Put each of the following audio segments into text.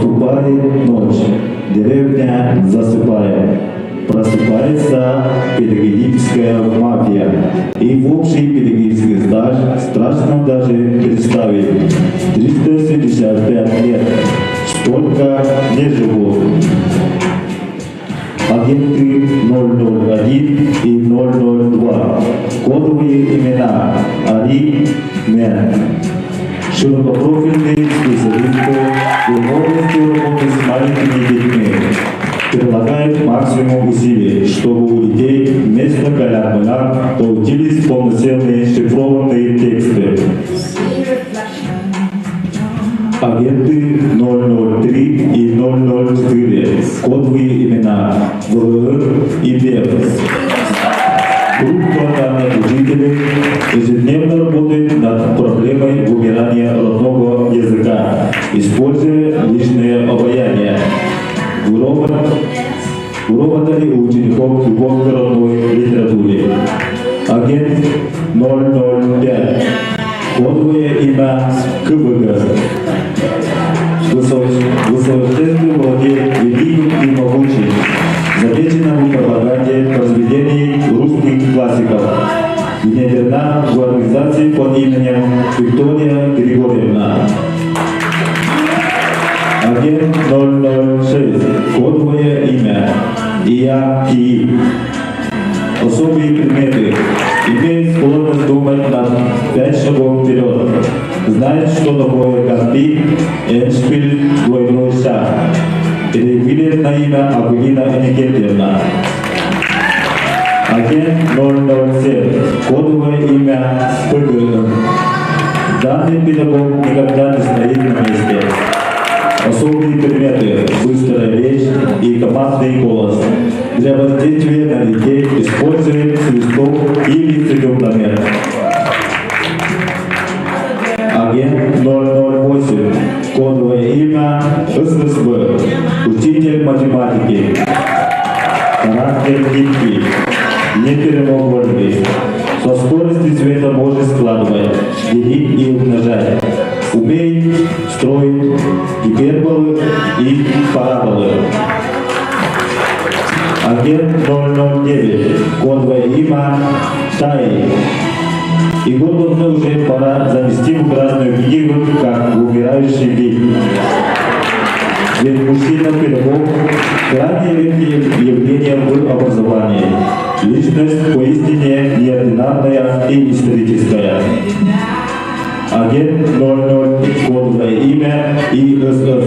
Наступает ночь, деревня засыпает. Просыпается педагогическая мафия. И в общий педагогический стаж страшно даже представить. 375 лет. Столько не живут. Агенты 001 и 002. Кодовые имена Ари Мен. Широкопрофильный специалист по области работы с маленькими детьми. Прилагает максимум усилий, чтобы у детей вместо каляк получились полноценные шифрованные тексты. Агенты 003 и 004. Кодовые имена ВЛ и БЕФ. Группа данных учителей ежедневно работает над проблемой вымирания родного языка, используя личное обаяние. Выработали у учеников любовь к родной литературе. Агент 005. Кодовое имя КБГ. В совершенстве владеет великим и могучим. Замечена в пропаганде произведений русских классиков. Внедрена в организации под именем Виктория Григорьевна. Агент 006. Кодовое имя Ия Ки. Особые предметы. Имеет склонность думать на пять шагов вперед. Знает, что такое конфликт, эндшпиль, двойной шаг. Перевели на имя Акулина Иннокентьевна. Агент 007. Кодовое имя ПГ. Данный педагог никогда не стоит на месте. Особые приметы – быстрая речь и командный голос. Для воздействия на детей используем свисток или секундомер. Агент 008. Кодовое имя ССБ. Учитель математики. Характер гибкий. Неперемогольный. Со скоростью света может складывать, делить и умножать. Умеет строить гиперболы и параболы. Агент 009. Кодовое имя Тай. Его давно уже пора занести в Красную книгу, как умирающий вид. Ведь мужчина-педагог – крайне редкое явление в образовании. Личность поистине неординарная и историческая. Агент 00, кодовое имя ИСС.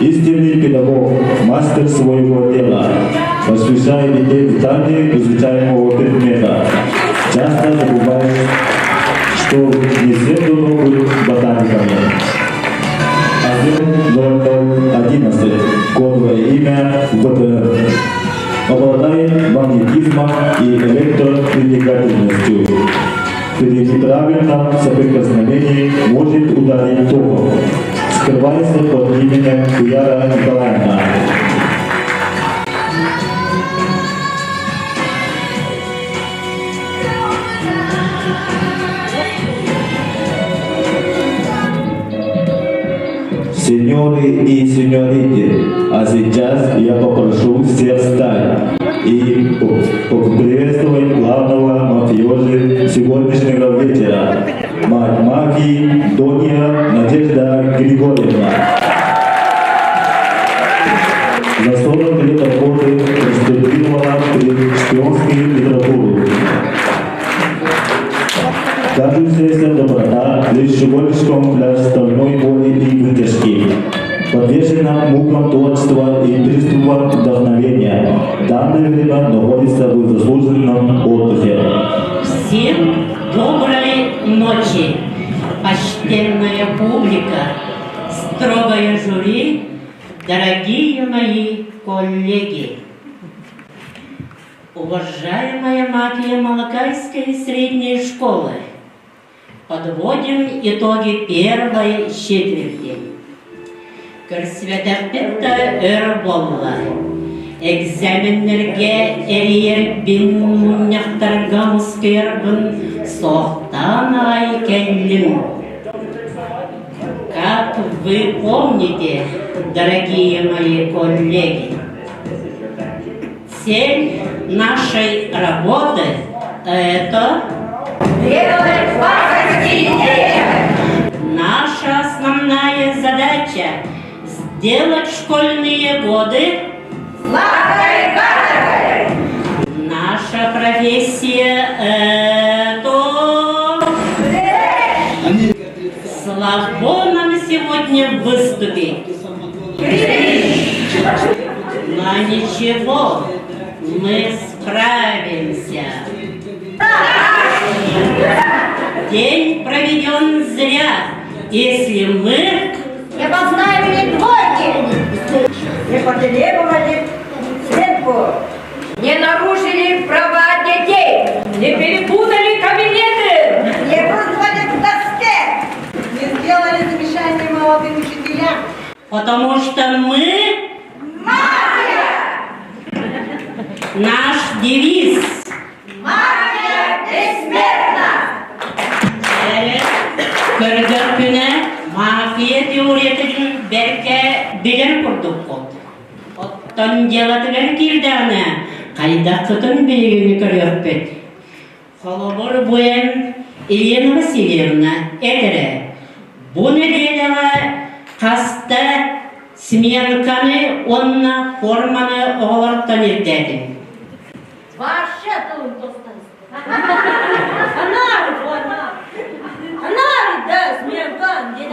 Истинный педагог, мастер своего дела. Посвящает детей в тайне изучаемого предмета. Часто забывает, что не все дано быть ботаниками. Агент 0011, кодовое имя ВТ. Обладает магнетизмом и электропривлекательностью. При неправильном соприкосновении может ударить током. Скрывается под именем Туяра Николаевна. Сеньоры и сеньориты, а сейчас я попрошу всех встать и поприветствовать главного мафиози сегодняшнего вечера, мать мафии Донья Надежда Григорьевна. За 40 лет работы простудировала шпионскую литературу. Кажущаяся доброта лишь щеголишком для стальной воли и выдержки. Подвержена мукам творчества и приступам вдохновения. В данное время находится в заслуженном отдыхе. Всем доброй ночи, почтенная публика, строгое жюри, дорогие мои коллеги. Уважаемая мафия Малакайской средней школы, подводим итоги первой четверти. Көрсүбэтэхпит да өр буолла. Экзаменнэргэ эрийэрбин, мунньахтарга мускуйарбын суохтаан аҕай кэллим. Как вы помните, дорогие мои коллеги, цель нашей работы – это Делать пакости детям! Наша основная задача – сделать школьные годы Сладкой каторгой! Наша профессия – это... Слабо нам сегодня выступить. Но ничего, мы справимся. День проведен зря, если мы... Не поставили двойки! Не потребовали сверху. Не нарушили права детей! Не перепутали кабинеты! Не вызвали к доске. Не сделали замечание молодым учителям. Потому что мы... Мафия! Наш девиз. Мафия бессмертна! Көрдөхпүнэ мафия теориятын бэркэ билэр курдуккут. Оттон дьыалатыгар киирдэҕинэ, хайдаххытын билигини көрүөхпүт. Холобур бу эн Елена Васильевна эт эрэ, бу нэдиэлэҕэ хаста сменканы уонна форманы оҕолортон ирдээтиҥ? Вообще тылын тостан Анары форма. Анары да сменка диэн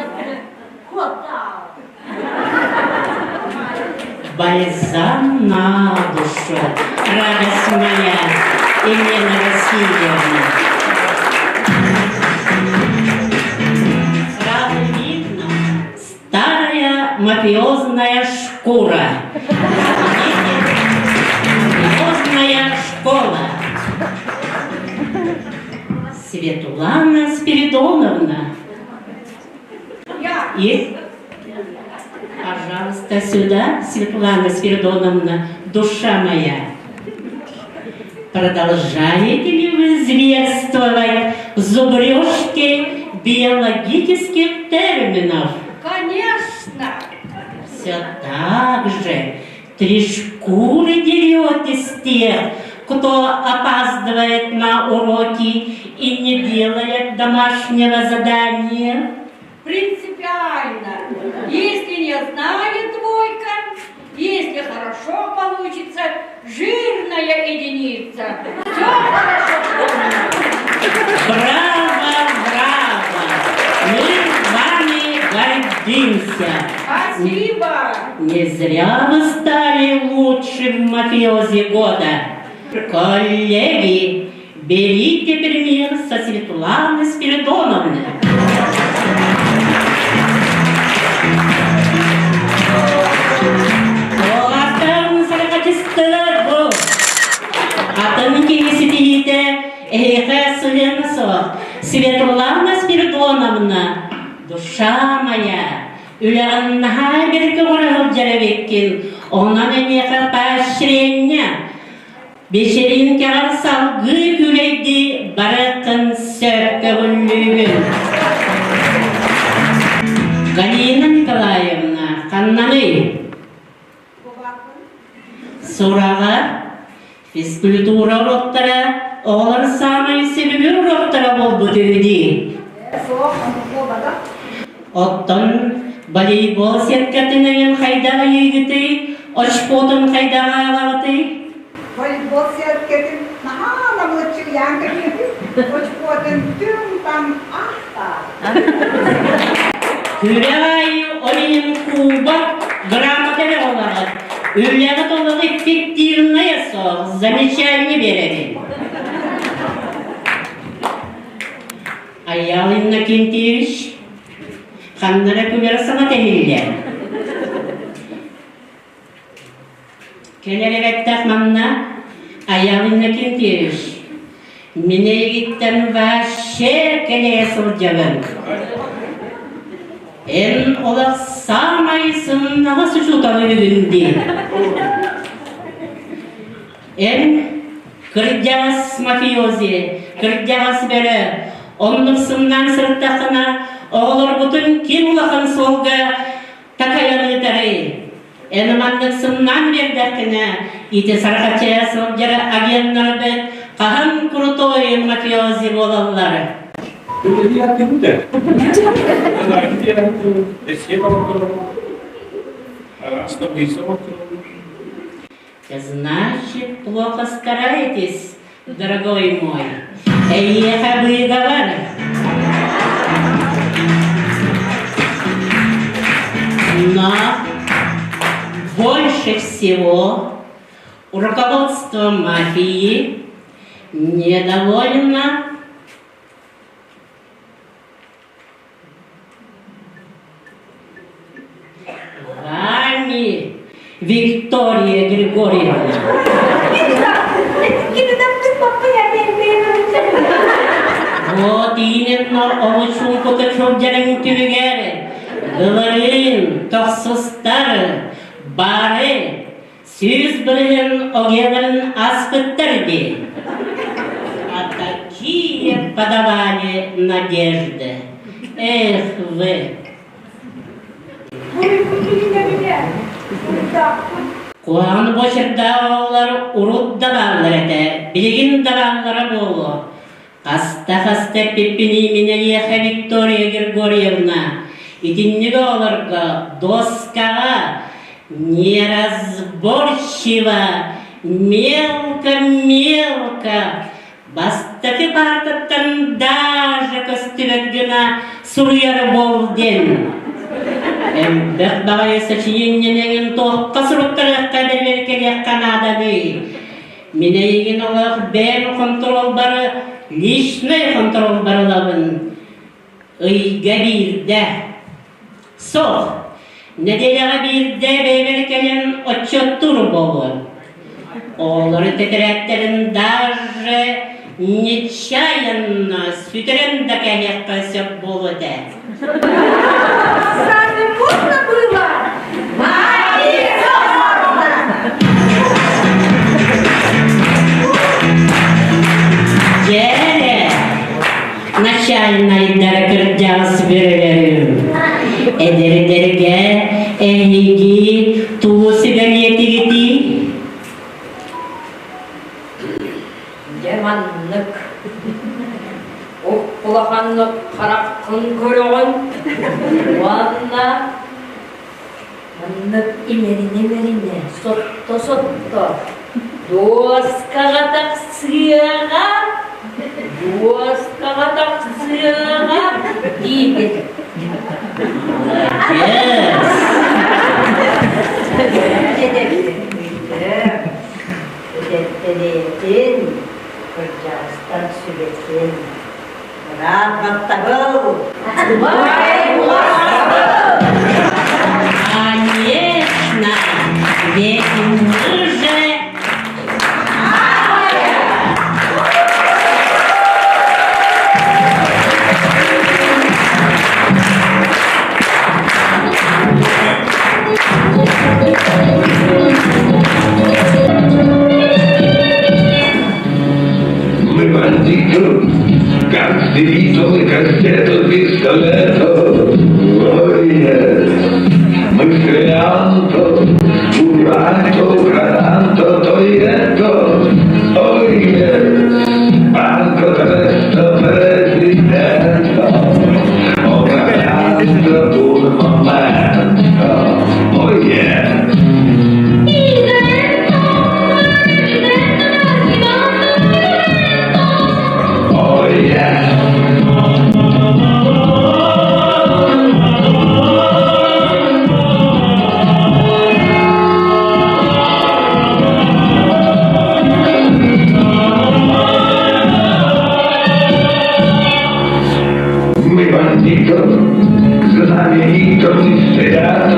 куоттаа. Бальзам на душу, радость моя, Елена Васильевна. Сразу видно, старая мафиозная шкура. Мафиозная школа. Светлана Спиридоновна. Я. Есть? Пожалуйста, сюда, Светлана Спиридоновна, душа моя. Продолжаете ли вы зверствовать в зубрежке биологических терминов? Конечно! Все так же три шкуры дерете с тех, кто опаздывает на уроки и не делает домашнего задания. Принципиально. Если не знает двойка, если хорошо получится, жирная единица. Все хорошо помню. Браво, браво! Мы вами гордимся. Спасибо. Не зря вы стали лучшим мафиози года. Коллеги, берите пример со Светланы Спиридоновны. Оҕаттан саракачыстылар бу. Атын киһи ситиһиитэ эһиэхэ сыһыана суох. Светлана Спиридоновна, душа моя, үлэҕин наһаа бэркэ оҥоро сылдьар эбиккин. Онон эйиэхэ поощрение. Вечеринкэҕэр салгыы күлэйдии барыаххын сөп көҥүллүүгүн. Галина Николаевна, ханнаный? Сураҕа физкультура уроктара оҕолор саамай сөбүлүүр уроктара буолбут үһү дии. Суох, оннук буолбатах. Оттон волейбол сеткатын эҥин хайдах ыйыыгытый, очкотун хайдах ааҕаҕытый? Волейбол сеткатын наһаа намылыччы ыйаан кэбиһэбин. Очкотун түҥ-таҥ ахтаа. Күрэх аайы ол иһин кубок грамота эрэ ылаҕыт. Үлэҕит олох эффективнайа суох, замечание биэрэбин. Айаал Иннокентьевич, ханна эрэ күлэр саҥа тэһиллэр. Кэлэр эбэттэх манна Айаал Иннокентьевич, мин эйигиттэн вообще кэлэйэ сылдьабын. Эн олох саамай сымнаҕас учуутал үһүгүн дии. Эн кырдьаҕас мафиози, кырдьаҕас бөрө, оннук сымнаан сырыттаххына, оҕолорбутун ким улахан. куһаҕан суолга такайан ыытарый? Эн маннык сымнаан биэрдэххинэ, ити сарахаччыйа сылдьар агеннарбыт хаһан крутой мафиози буолаллар? Значит, плохо стараетесь, дорогой мой. Эйиэхэ быыгабар. Но больше всего руководство мафии недовольно Вами, Виктория Григорьевна. Вот именно олучуҥкута сылдьарын түмүгэр былырыын тохсустар бары 100% огеларын аспыттар дии. А такие подавали надежды. Эх вы! Куһаҕан буочардаах оҕолор урут да бааллар этэ, билигин да бааллара буолуо. Хаста-хаста эппиппиний мин эйиэхэ, Виктория Григорьевна, итинник оҕолорго доскаҕа неразборчиво, мелко-мелко бастакы паартаттан даже көстүбэт гына суруйар буол диэн. Элбэх баҕайы сочинениеҥин туохха суруттарыахха бэрбэркэлиэххэ нааданый? Мин эйигин олох бэйэм хонтуруолбары, личный хонтуруолбар ылабын. Ыйга биирдэ. Суох. Нэдиэлэҕэ биирдэ бэйэбэр кэлэн отчуоттуур буолуон. Оҕолору тэтэрээттэрин даже нечаянно сүтэрэн да кээһиэххэ сөп буолуо этэ. Сами можно было? Дьэ, начальнайдара кырдьаҕас бөрөлөрүм, эдэрдэргэ эһиги тугу сүбэлиэтигитий? Дьэ маннык Уп-улаханнык хараххын көрөҕүн уонна маннык имэринэ-имэринэ сотто-сотто дуоскаҕа тахсыаҕа, дуоскаҕа тахсыаҕа диибин. Молодец! Эдэрдэлээтин, кырдьаҕастан сүбэтин, быраат баттабыл! Конечно, ведь мы же Мы бандитов, гангстеритов и кассету пистолетов. Ой, нет. Мы стрелянто, уранто, грананто, то и это. Ой, нет. Банко тресто президенто. О, грананто, un momento. Ой, нет. Ой, yeah. Мы бандитов, за нами никто не стоят.